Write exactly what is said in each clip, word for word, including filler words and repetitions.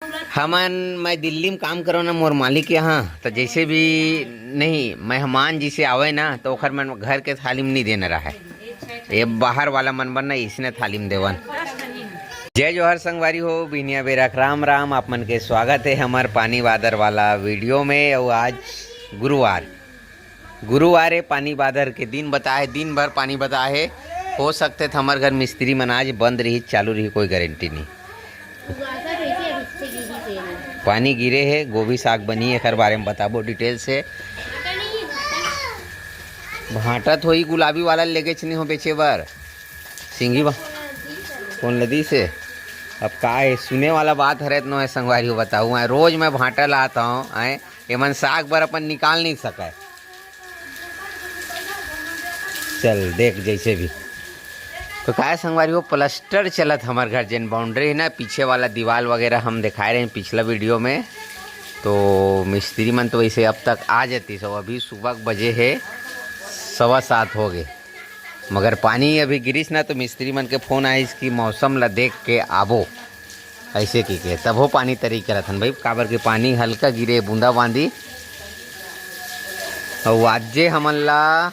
हमन, मैं दिल्ली में काम करो ना मोर मालिक यहाँ, तो जैसे भी नहीं मेहमान जिसे आवे ना, तो ओखर मन घर के थाली में नहीं देना रहा है। ये बाहर वाला मन बर ना इसने थाली में देवन। जय जोहार संगवारी हो, बिहनिया बेरा के राम राम। आप मन के स्वागत है हमार पानी बादर वाला वीडियो में। और आज गुरुवार, गुरुवार है, पानी बादर के दिन बताए, दिन भर पानी बताए। हो सकते तो हमार घर मिस्त्री मन आज बंद रही, चालू रही, कोई गारंटी नहीं। पानी गिरे है, गोभी साग बनी, एकर बारे में बताबो डिटेल से। भांटा थोड़ी गुलाबी वाला लेगेच नहीं हो बेचे बर, सिंगी बा कौन लदी से। अब का है, सुने वाला बात हरे तो संगवारी हो बताऊँ, रोज मैं भांटा लाता हूँ, आए एमन साग बर अपन निकाल नहीं सके। चल देख जैसे भी। तो काय संगवारी हो, प्लास्टर चलत हमर घर, जेन बाउंड्री है ना, पीछे वाला दीवाल वगैरह हम दिखाए रहे हैं पिछला वीडियो में। तो मिस्त्री मन तो वैसे अब तक आ जाती सब, अभी सुबह के बजे है सवा सात हो गए, मगर पानी अभी गिरिस ना, तो मिस्त्री मन के फोन आइस कि मौसम ला देख के आबो। ऐसे की के तभो पानी तरी करत हन भाई, काबर के पानी हल्का गिरे, बूंदा बांदी। अउ आजे हमन ला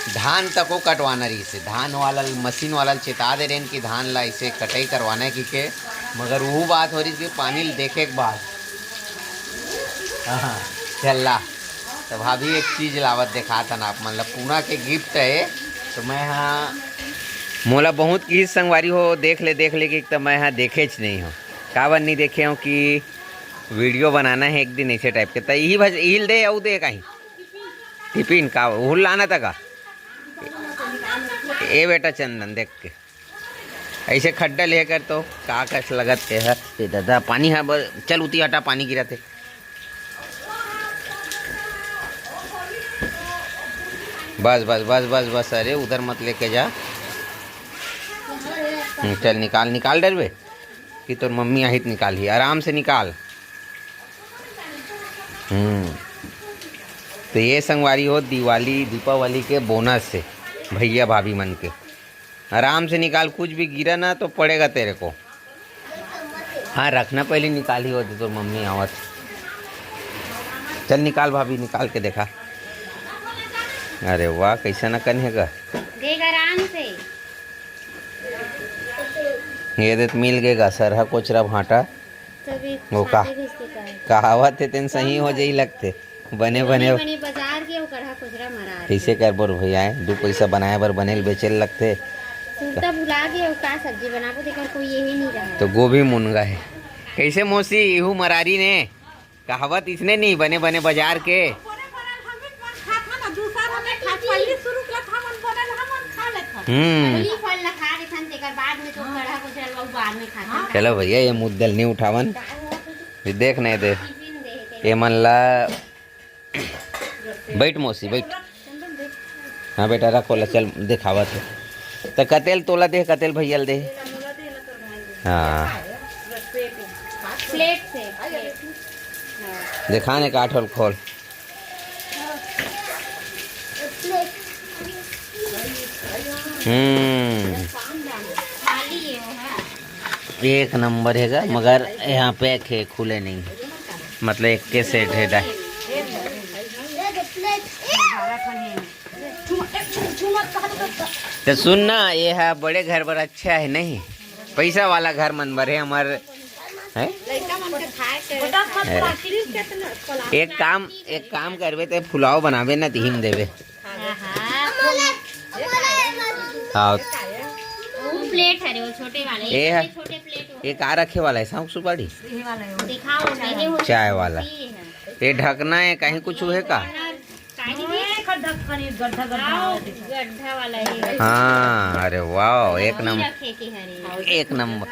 धान तको कटवाना रहिस हे, धान वाला मशीन वाला ल चेता दे रहेन कि धान ला ऐसे कटाई करवाना है कि के, मगर वो बात हो रही कि पानी ल देखे के बाद। हाँ, चल्ला। तो भाभी एक चीज लावत देखात हन आप मन ला, पूना के गिफ्ट है। तो मैं हाँ, मोला बहुत किहिस संगवारी हो, देख ले, देख ले कि, तो मैं हाँ देखेच नहीं हूँ। काबर नहीं देखे हूँ कि वीडियो बनाना है एक दिन ऐसे टाइप के। तो यही भज-, यही ल दे, अउ दे कहीं। टिफिन का, उहुल लाना था का? ए बेटा चंदन, देख के। ऐसे खड्डा ले कर तो का कस लगत के है। ए दादा, पानी है, ब-, चल उती हटा, पानी गिरत हे। बस, बस, बस, बस, बस, अरे उधर मत लेके जा। हम्म, चल निकाल, निकाल डरबे कि तोर मम्मी आही त निकालही, आराम से निकाल। हम्म, तो ये संगवारी हो दिवाली, दीपावली के बोनस है भैया भाभी मन के। आराम से निकाल, कुछ भी गिरा ना तो पड़ेगा तेरे को। हाँ, रखना पहले, निकाल ही होते तो मम्मी आवत। चल निकाल भाभी, निकाल के देखा। अरे वाह, कैसा ना कन है का? देख आराम से। ये देख मिल गए गा सरहा कोचरा भांटा। तभी वो का? खाते भी इसके का है। कहावत है तेन सही हो जाई लगते। बने, बने। बने बाजार के अउ कढ़ा कोचरा मरा के। कइसे करबो रे भैया, दू पइसा बनाए बर बने ल बेचे ल लगथे। सुरता भुला के अउ का सब्जी बनाबो, तेकर कोई यही नहीं रहा। तो गोभी मुनगा है। कइसे मौसी, इहू मरारी ने कहावत इसने नहीं, बने, बने बाजार के। बने बनल हम ही खात हन, दूसर हमें खात, पहले शुरू करत हमन बनल हमन खा लेत हन। हम्म। पहली फल ला खा लेथन, तेकर बाद में तो कढ़ा कोचरा ल बाद में खाथन। चलो भैया, ये मुद्दल नहीं उठावन। ये देख नहीं दे। टिफिन दे के। ये मन ला बैठ मौसी, बैठ। हाँ बेटा, रख ओला, चल दिखावत है। तो कतेल तोला दे, कतेल भैया ल दे। हाँ। प्लेट से, प्लेट। हाँ। दिखा ने काठ और खोल। हम्म। खाली है वो, हाँ। एक नंबर है गा, मगर यहाँ पैक है, खुले नहीं है। मतलब एक के सेट है, डाई। तो सुन ना, ये है बड़े घर बर अच्छा है नहीं, पैसा वाला घर मन बर है हमार, है? एक काम, एक काम करबे ते पुलाव बनाबे ना, तिहिम देबे। हाँ, हाँ। हाँ। वो प्लेट हरे, वो छोटे वाले, ए है। ये छोटे प्लेट हो। ये का रखे वाला है? सौंफ सुपारी? दिखाओ, मैंने वो चाय वाला। ये है। ये ढकना है, कहीं कुछ है का? कहीं नहीं। एक ढक्कन, एक गड्ढा, गड्ढा हाँ, वाला है। गड्ढा वाला है। हाँ, अरे वाह, एक पानी नंबर। रखे के हरे। एक नंबर।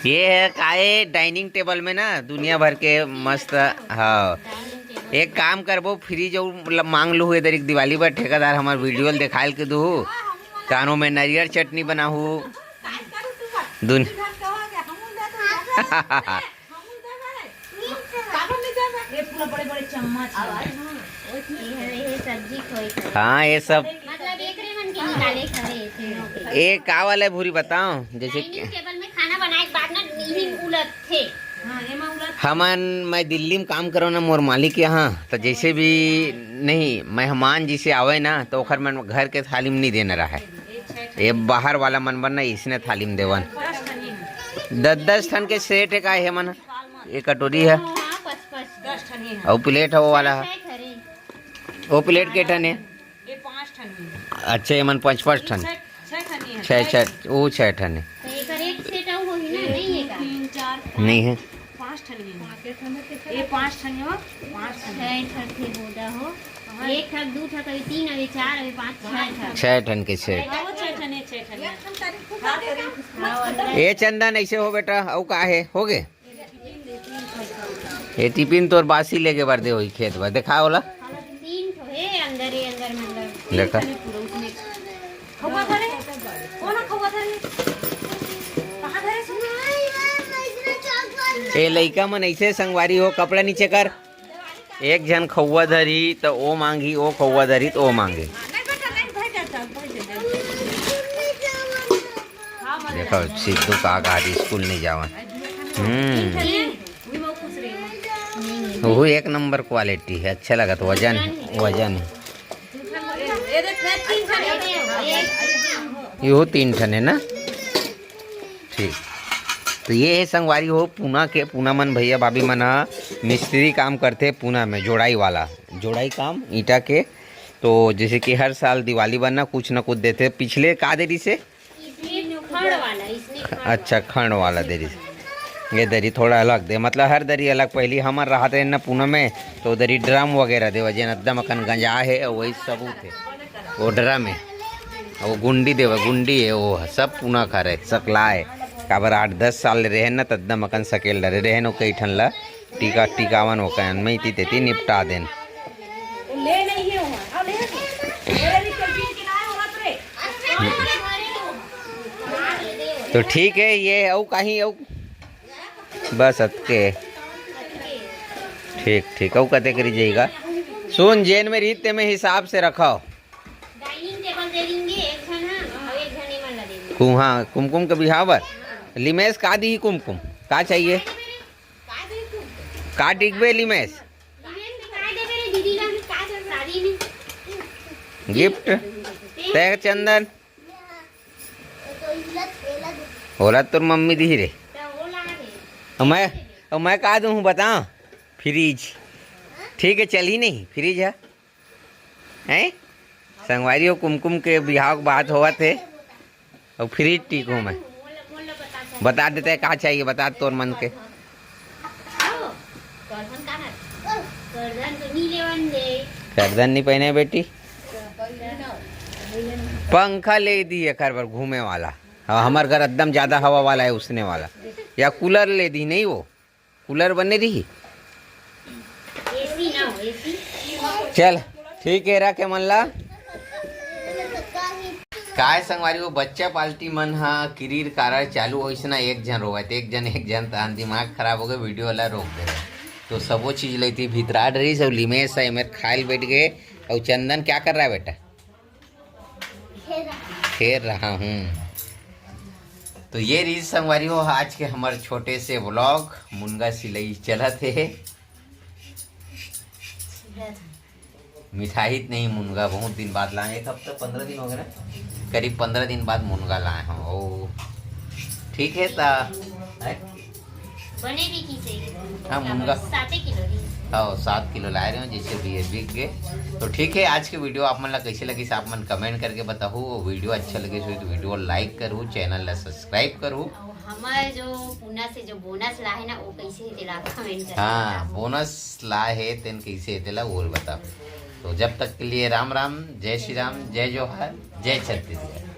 ये है काए डाइनिंग टेबल में ना दुनिया भर के मस्त। हाँ, एक काम करबो, फ्रिज अउ ल-, मांग लूहू इधर एक दिवाली बर ठेकेदार हमार वीडियो ल दिखाइल के दूहू, तानो में नरियर चटनी बनाहू। दुन- ये है, ये सब्जी खोई खाए। हाँ, ये सब। मतलब एकरे मन के निकाले खरे थे। ये का वाला है भूरी बताओ, जैसे कि डाइनिंग टेबल में खाना बनाए के हमन, मैं दिल्ली में काम करो ना मोर मालिक यहाँ, तो जैसे भी नहीं मेहमान जैसे आवे ना, तो ओखर मन घर के थाली में नहीं देना रहा है। ये बाहर वाला मन बनना इसने थाली में देवन। दस दस ठन के सेट है का है मन? ये कटोरी है। और प्लेट है वो वाला है। वो प्लेट के ठन है? अच्छा, ये मन पाँच पाँच ठन। छह ठन है। छह, छह, वो छह ठन है। तो एकर एक सेट अउ होही ना, नहीं है का? तीन, चार, पाँच, नहीं है। पाँच ठन है। ये पाँच ठन है, पाँच ठन है। छह ठन थे बोदा हो। एक ठक, दू ठक, अभी तीन, अभी चार, अभी पाँच, छह ठन। छह ठन के सेट। हाँ, वो छह ठन है, छह ठन है। ये चंदन ऐसे हो बेटा, अउ का है? हो गए? ये टिफिन तोर बासी लेगे बर दे होही खेत बर, देखा ओला। तीन ठो हे अंदर, ये अंदर मतलब। देखा। खउवा धरे? कौन खउवा धरे? कहाँ धरे सुन? ए लइका मन ऐसे संगवारी हो, कपड़ा नीचे कर। एक झन खउवा धरी त ओ मांगी, ओ खउवा धरी त ओ मांगी। देखो सिद्धू का आज स्कूल नहीं जावन। हम्म। वो एक नंबर क्वालिटी है, अच्छा लगत, वजन, वजन है। ये तीन ठन है ना? ठीक। तो ये है संगवारी हो पूना के, पूना मन भैया भाभी मन ह मिस्त्री काम करथे पूना में, जोड़ाई वाला, जोड़ाई काम ईंटा के। तो जैसे कि हर साल दिवाली बर ना कुछ ना कुछ देथे। पिछले का दे रिहिसे? इसने खड़ वाला, इसने खड़ अच्छा, वाला। खड़ वाला दे रिहिसे। ये दरी थोड़ा अलग दे, मतलब हर दरी अलग। पहली हमर रहत रहे ना पूना में, तो दरी ड्रम वगैरह देवा, जेन एकदम अकन गंजा है, वही सबूत है। वो ड्रम है, वो गुंडी देवा, गुंडी है, वो सब पूना खा रहे, सकला है। काबर आठ दस साल रहे ना, त एकदम अकन सकेल डरे रहे न, कई ठन ला टीका, टीकावन ओकन में इति तेती निपटा देन। तो ठीक है, ये अउ काहीं अउ बस अतके। ठीक, ठीक, अउ कते करी जाएगा। सुन, जेन में रीत ते में हिसाब से रखव। डाइनिंग टेबल दे देंगे, एक झन हा, अउ एक झन एमन ला दे देंगे। कु-, हाँ, कुमकुम के बिहाव बर। लिमेश का दी कुमकुम? का चाहिए? का टिकबे लिमेश? लिमेश ने का देबे रे दीदी ला? का चल शादी में? गिफ्ट? ते चंदन? ओला तोर मम्मी दी रे। अउ मैं, अउ मैं का दूँ बता? फ्रिज। ठीक है, चलही नहीं फ्रिज है। हैं? संगवारी हो, कुमकुम के बिहाव के बात होवत हे। अउ फ्रिज टिकहूँ मैं। बता देते हैं का चाहिए, बता तोर मन के। करधन नहीं पहने बेटी। पंखा ले दी एकर बर घूमे वाला। हाँ, हमर घर एकदम ज्यादा हवा वाला है, उसने वाला। या कूलर ले दी, नहीं वो कूलर बने रही। एसी ना हो, एसी। चल, ठीक है, रखे मन ला। काय संगवारी हो, बच्चा पार्टी मन हा किरीर कारर चालू होइस ना, एक झन रोवत, एक झन, एक झन, तहान दिमाग खराब हो गए, वीडियो वाला रोक दे रहे। तो सबो चीज लेती भीतरा रही, सब लिमेश है, एमेर खाइल बैठ गए। और चंदन क्या कर रहा है बेटा? खेल रहा हूँ। तो ये रही संगवारी हो आज के हमर छोटे से व्लॉग। मुनगा सिलई चलत हे। मिठाई त नहीं, मुनगा बहुत दिन बाद लाए, एक हफ्ता पंद्रह दिन हो गए ना, करीब पंद्रह दिन बाद मुनगा लाए हम। ओ ठीक है, ता है? बने भी की चाहिए। हाँ, मुनगा। साते किलो ही। हाँ, सात किलो लाए रहे हो, जैसे भी है, बिक गए। तो ठीक है, आज के वीडियो आप मन ला कैसे लगिस, आप मन कमेंट करके बताहू। और वीडियो अच्छा लगे हो तो वीडियो लाइक करू, चैनल ला सब्सक्राइब करू। और हमारे जो पूना से जो बोनस ला है ना, वो कैसे है, तेला कमेंट करके हाँ, बताहू। बोनस ला है, तेन कैसे है, तेला वो बताहू। तो जब तक के लिए राम राम, जय श्री राम, जय जोहार, जय छत्तीसगढ़।